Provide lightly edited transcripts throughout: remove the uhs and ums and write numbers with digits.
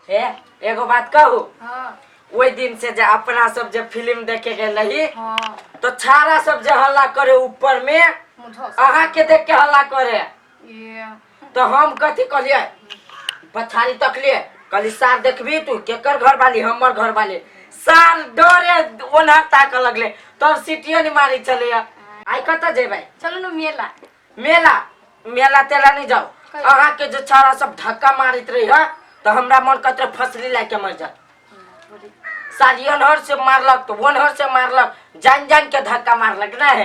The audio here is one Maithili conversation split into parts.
हे एगो बात कहू? हाँ। ओहि दिन से जे अपना सब जे फिल्म देखे गेल रही, हाँ, तो छाड़ा सब जे हल्ला करे ऊपर में, मुझो अहाँ के देख के हल्ला करे। ये तो हम कथी कहलिए, पछाड़ी तकलिए, कहली सार देखबी तू केकर घर वाली, हमर घर वाली। सार डरे ओनहर ताकऽ लगले, तब सीटियो नहीं मारी चले। आइ कतऽ जेबै? चलू ने मेला। मेला? मेला तेला नहीं जाओ। कहियो। अहाँ के जे छाड़ा सब धक्का मारैत रही है तो हमरा मन कहत रहे फसली लाय के मर जा। साली ओनहर से मारलक तो ओनहर से मारलक, जान जान के धक्का मारलक ना है।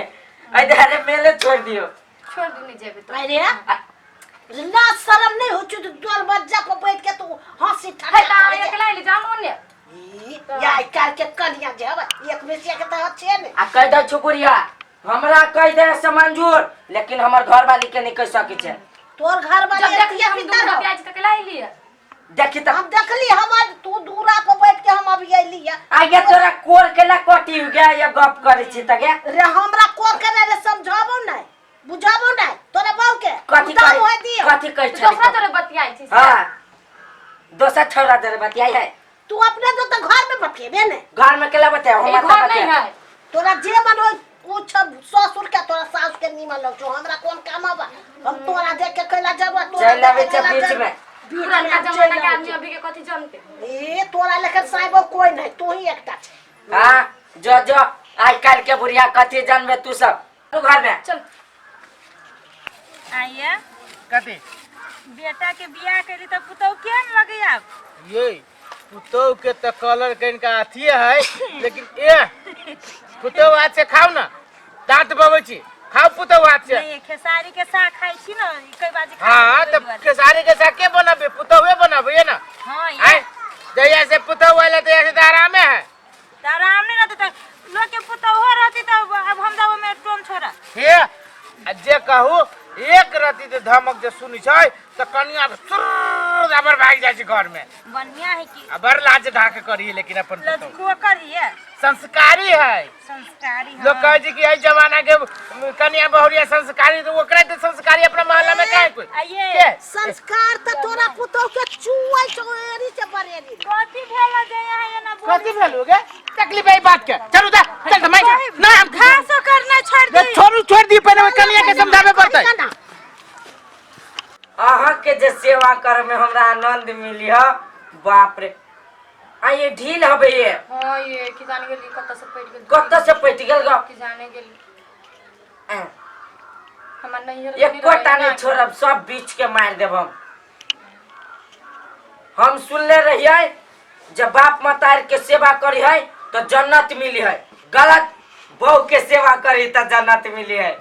एहि दुआरे मेले छोड़ दियो। छोड़ दी, नहीं जेबे तो। अरे ना शरम नहीं हो चु दरवाजा पर बैठ के तू हंसी है ठट्ठा ता करे छै। एकला ले जानो ने। ई, या आइ काल्हि के कनिया जे हवे एक बेसिया के तऽ छै ने। आ कह दे छुकुरिया, हमरा कह दे से मंजूर, लेकिन हमर घर वाली के नहीं कह सकै छै। तोर घर वाली जब देखलिए हम भीतर दूर हो। प्याज तक ला लिए। देखी तऽ हम देखली, हम आज तू दूरा पर बैठ के हम अभी अइली है। आगे तोरा कोर के ला कटी हो गया या गप करै छी त गे? रे हमरा कोर के रे समझाबो नहीं बुझाबो नहीं तोरा बाऊ के कथी उतार कहै होय दियो। कथी कहै तो छली? दोसरा तोरे बतियाई छी से। हाँ, दोसर छौड़ा जरे बतियाई है। तू अपने तो घर में बतियेबे ने। घर में केला बतिया ई हम? घर नहीं है। तोरा जे मन होय उ छब ससुर के तोरा सास के नीमन लग छौ, हमरा कोन काम हवा? हम तोरा देख के कैला जब तोरा चलि आबै देख के छै कैला बीच जब। में। बीच में पुरानका हम जमाना चलि के आबै आदमी छी। अभी के कथी जानते? ए तोरा लेखन साहेबो कोई नहीं, तू ही एकटा छै। हाँ, जो जो आइ काल्हि के बुढ़िया कथी जानबे तू सब? तू घर में चल। आइए। कथी? बेटा के बियाह कैली तऽ पुतहु केहन लगैया आब? ये पुतोह के तो कलर के इनका अथिए है, लेकिन ए पुतोह हाथ से खाओ ना, दांत बबै छी, खाओ पुतोह हाथ से। नहीं, खेसारी के साग खाइ छी न कई बाजी। हाँ, तो खेसारी के साग के बनाबे? पुतोहे बनाबे ना। हाँ, ये आय जहिया से पुतोह आयल तहिया से तो आरामे है। तऽ आराम नहीं रहते तऽ लोग के पुतोहो रहती तऽ अब हम जाबो में टोन छोड़ा। हे आ जे कहू, एक रति जे धमक जे सुनी छै तऽ कनिया सुर अबर भागि जाइ छै घर में। बढ़िया है कि आ बड़ लाज ढाक करी, लेकिन अपन पुतोह लजकुआ करिए। संस्कारी है। संस्कारी, हाँ। लोग कहै छै कि एहि जमाना के कनिया बहुरिया संस्कारी, तऽ ओकरा तऽ संस्कारी अपना मोहल्ला में काहे कोई आइए। के? संस्कार त तोरा पुतोह के चुआइ छौ एरी से बरेली। कथी भेल जे यहाँ एना बोल? कथी भेल गे? तकलीफ है बात के। चलू दा, चल त मैं ना हम घासो करना छोड़ दी। छोड़ू, छोड़ दी, पहले ओहि कनिया के समझाबे पड़तै। ना। अहाँ के जे सेवा करे में हमरा आनंद मिली ह, बाप रे। आ ये ढील हबे ये। हाँ, ये की जाने गेली कतऽ से पटि गेल। कतऽ से पटि गेल ग? की जाने गेली। आँ, हमर नैहर एकोटा नहीं छोड़ब, सब बीच के मार देब हम। हम सुनले रहियै जब बाप मतार के सेवा करी है तो जन्नत मिली है। गलत, बहू के सेवा करी तो जन्नत मिली है।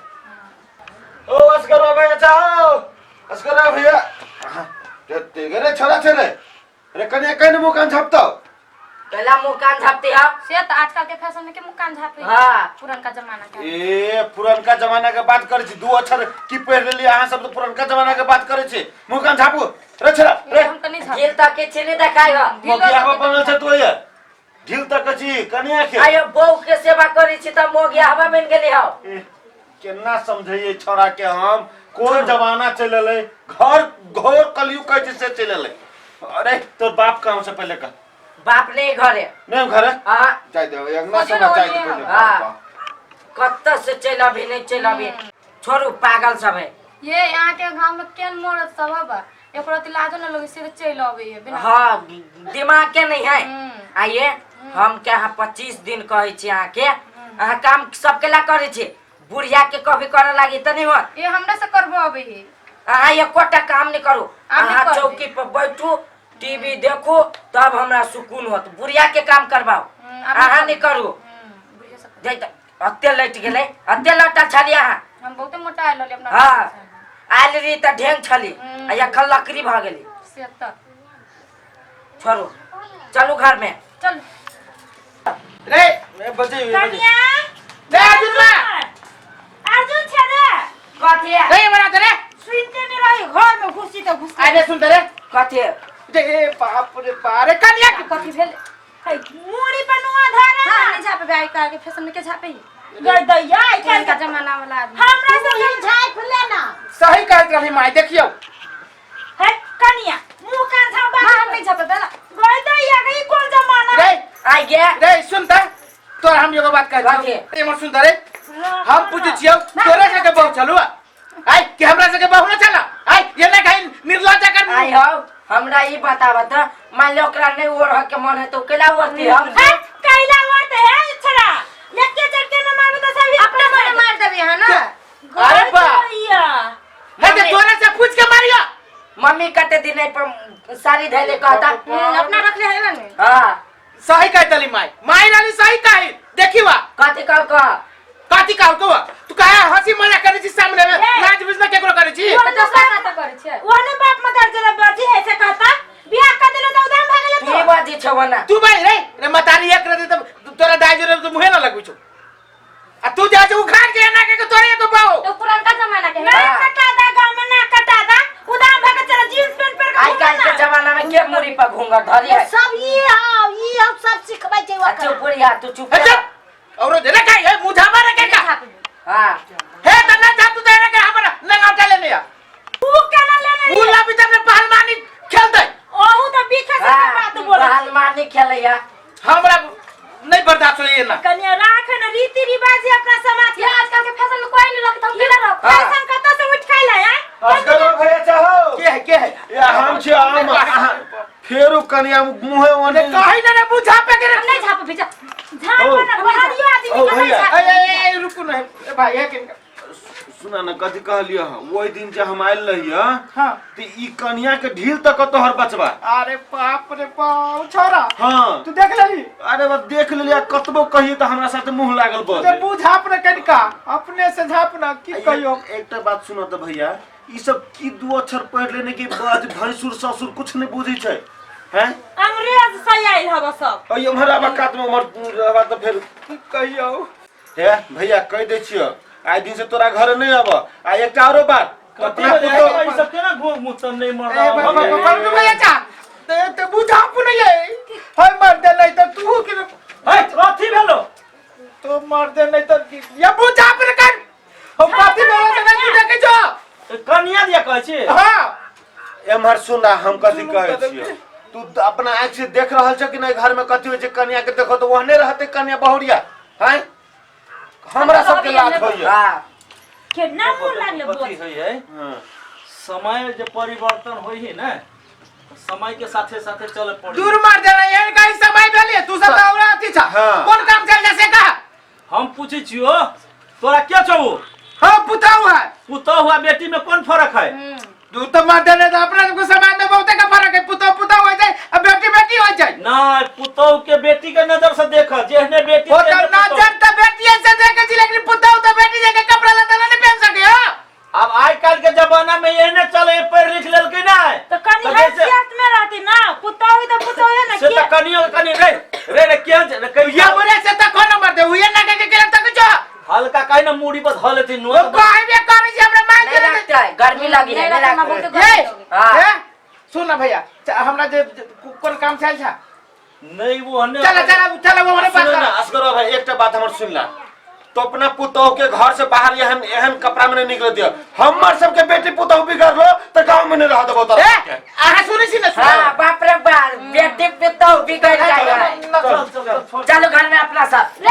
ओ असगरवा भैया जाओ, असगरवा भैया रे, छोरा छे रे। अरे कनिया, कहीं मुँह कान झापतो? पहला मुंह कान झापती हम। से तऽ आजकल के फैशन में के मुँह कान झापे? हाँ। पुरनका जमाना के। ए पुरनका जमाना के बात करे छी, दू अक्षर की पढ़ लेली अहाँ सब तो पुरनका जमाना के बात करे छी। मुँह कान झापू रे छोरा रे। हम तऽ नहीं झापे। ढील तक के छिनी देखाय ह। मोगिया हवा बनल छै तू, ये ढील तक छी कनिया के। आयो, बहू के सेवा करी छी त मोगिया हवा बन गेली हौ। ए, केना समझैये छोरा के हम? कोन जमाना चलि एलै, घर घोर कलयुग कहै छै से चलि एलै। अरे तोर बाप कहाँ से, पहिले कह। बाप नहीं घरे। नहीं घरे? हाँ। जाय दे अंगना से खोजो ना, जाय दे ना। पहिले। हाँ। कत्त से चलि अभी नहीं चलि अभी, छोड़ू, पागल सब है। ये यहाँ के गांव में केन मरद सब हबा, एकरा तो लाजो न लगे, सीधे चलि अबै है बिना। हाँ, दिमाग के नहीं है। हम्म। आइए, हम के अहाँ 25 दिन कहै छी अहाँके, अहाँ काम सबके ला करै छी, बुढ़िया के कभी करे लागी तऽ नहीं होत। ये हमरा से करबो अबै है। अहाँ एकोटा काम नहीं करू। हम नहीं अहाँ करबै। चौकी पर बैठू, टीवी देखू, तब हमरा सुकून होत। बुढ़िया के काम करबाओ। आब नहीं अहाँ नहीं करू। बुढ़िया सब जाय तऽ अते लटि गेलै, अते लटल छली अहाँ। हम बहुते मोटा आयल रहली अपना। हाँ, आयल रही तऽ ढेंग छली आ एखन लकड़ी भऽ गेली। से तऽ छोड़ू, चलू घर में। चल। रे ए बजे कनिया। रे अर्जुन मा। अर्जुन छे रे। कथी है? रे बना दे रे। सुनते नहीं रही, घर में घुसी तो घुसी। अरे सुन रे। कथी? रे बाप रे बाप रे, कनिया के कथी भेल? है, मूड़ी पर नुआ धारे। हाँ, नहीं झापे, आई काल के फैशन में के झापे ही? गई दैया, आइ काल्हि पुरनका जमाना वाला आदमी। हमरा तू सब ही झाँप ले ना। सही कहैत रहली माय, देखियौ। है कनिया, मुंह कान झाप। हाँ, हम नहीं झापे बेला। गे रे सुन त तोरा हम एगो बात कहै कथी? छियौ एमहर सुन त रे हम पूछै छियौ तोरा सबके बहु छलु आइ कि हमरा सबके बहु न छल आइ ये ना कहीं निर्लज्ज कर आई हो हमरा ई बताब त मान लो ओकरा नहीं ओढ़ के मन है तो केला ओढ़ती हम है कैला ओढ़ते है छड़ा लेके चढ़के न मारबे तो सब अपना मने मार देबी है ना अरे बा भैया नहीं तो तोरा से पूछ के मारियो मम्मी कते दिन एहि पर साड़ी धैले कहता अपना रखले है ना ने हाँ सही कह दली माई माई रानी सही कही देखी वा कथी कह कह कथी कहल को तू काहे हंसी मजाक करै छी सामने में लाज बुझना केकरो करै छी तो दोसर बात करै छै ओने बाप मदर जरा बाजी है से कहता बियाह कर देलो तो उदाम भागले तू बाजी छौ ना तू भाई रे रे मतारी एक रहते त तोरा दाइ जोरे तो मुहे ना लगबै छौ आ तू जा उखाड़ के ना के तोरे एको बाहो तो पुरानका जमाना के है ना कटा दा गांव में ना कटा दा उदाम भागे चला जींस पैंट पहन के आइ काल्हि के जमाना में के मुड़ी पर घूंघट धरी है सब ई हौ ई हौ सब सिखबै छै आ ओकरा चुप बुढ़िया तू चुप ए चुप औरो दे रे काई हे मुंह झामा रे के का हाँ हे त ना जा तू दे रे के हमरा लंगाटा लेने आ ऊ केना लेने उ लाबी त अपने पहलवानी खेलतै ओहू तो बीखे से हाँ, बात बोले पहलवानी खेलैया हमरा नहीं बर्दाश्त होइए ना कन्या राख न रीति रिवाज ही अपना समाज ये के आजकल के फैशन में कोई नहीं रखता हम केना रख हाँ। फैशन कतौ से उठ खाइला यार असगर भैया चाहो के है के है या हम छी आम फेरो कनिया मुहे ओने कहि ना रे मुंह झापे के रे हम नहीं झाप भेजा झाड़ ओ। पर बाहरियो आदमी ओ के नहीं भैया। झाड़ ए ए ए रुकू ना ए भाई है के सुना ना कथी कहलियो हँ ओहि दिन जे हम आयल रहियो हां तऽ ई कनिया के ढील तक तोहर बचबा अरे बाप रे बाप छोरा हाँ तू देख लेली अरे बा देख लेलियै कतबो कहिए तऽ हमरा साथे मुंह लागल ते बस मुंह झाप रे कनिका अपने से झाप ना की कहियो एकटा बात सुनो तऽ भैया ई सब की दू अक्षर पढ़ लेने के बाद भैंसुर ससुर कुछ नहीं बुझै छै हैं अंग्रेज से आइल हब सब अइ एम्हर आबा कात में उम्हर रहबा तऽ फेर की कहियो हे भैया कहि दै छियौ आइ दिन से तोरा घर नहीं आब आ एकटा आरो बात कथी अपना भेलै? पुतोह ई सब केना घूम मुतन नहीं मर ए बाबा बाबा भैया चा ते ते मुंह झाप नहीं है हाय मर दे नहीं तो तू के है कथी भेलो तो मर दे नहीं तो ये मुंह झाप रे कर हम कथी भेलो से नहीं तू देखे जो कनिया दिया कहै छी हां एम्हर सुन ना हम कथी सुनू कहै तऽ छियौ तू तऽ अपना आँखि से देख रहल छ कि नहीं घर में कथी होइ छै कनिया के देखो तऽ ओहने रहते कनिया बहुरिया हैं हमरा सबके लाथ होइया हाँ केना मुंह लागले कथी बोल होइ है हाँ। समय जे परिवर्तन होइ है ने समय के साथे साथे चले पड़ी दूर मार दे रहा है कहीं समय भेलिए तू सब तो औरा अथी छा हाँ। कोन काम चल जा से कहा हम पूछै छियो तोरा के छौ हाँ पुताऊ है पुतोह हुआ बेटी में कोन फर्क है तू तो मार दे तो अपना सबको समाज में बहुते का फर्क है पुताऊ पुताऊ हो जाए अब बेटी बेटी हो जाए ना पुतोह के बेटी के नजर से देख जेहने बेटी वो तो तेहने ना पुतोह। जनता बेटी से देखे छी लेकिन पुताऊ तो बेटी जगह कपड़ा लत्ता नहीं पहन सके हाँ अब आइ काल्हि के जमाना में एहने चले पढ़ लिख लेलकै ना तो कनी तऽ जैसे- हैसियत में रहती ना पुतोह हुई तो पुतोह है ना से तऽ के कनियो कनि रे रे रे केहन छै रे कहिया ये बोले से तो कौन मर दे हुए ना के के तक जो हल्का काहे ना मूड़ी पर धऽ लेथिन वो कहे भी करे छी हमरा मार नहीं के लगता है गर्मी लगी है नहीं नहीं लगता, लगता बहुत ये गर्मी लगी। हाँ। ये सुन ना भैया हमरा जे कोन काम छै छा नहीं वो हने चला चला चला वो हमारे पास सुन ना असगर भाई एकटा बात हमर सुन ला तो अपना पुतोह के घर से बाहर एहन एहन कपड़ा में नहीं निकल दियो हमर सबके बेटी पुतोह बिगड़लो तो गांव में नहीं रह देबो तोरा ए सबके। अहाँ सुनै छी ना सुनै हाँ बाप रे बाप बेटी पे तो बिगड़ जाएगा चल चल चल चलो घर में अपना सब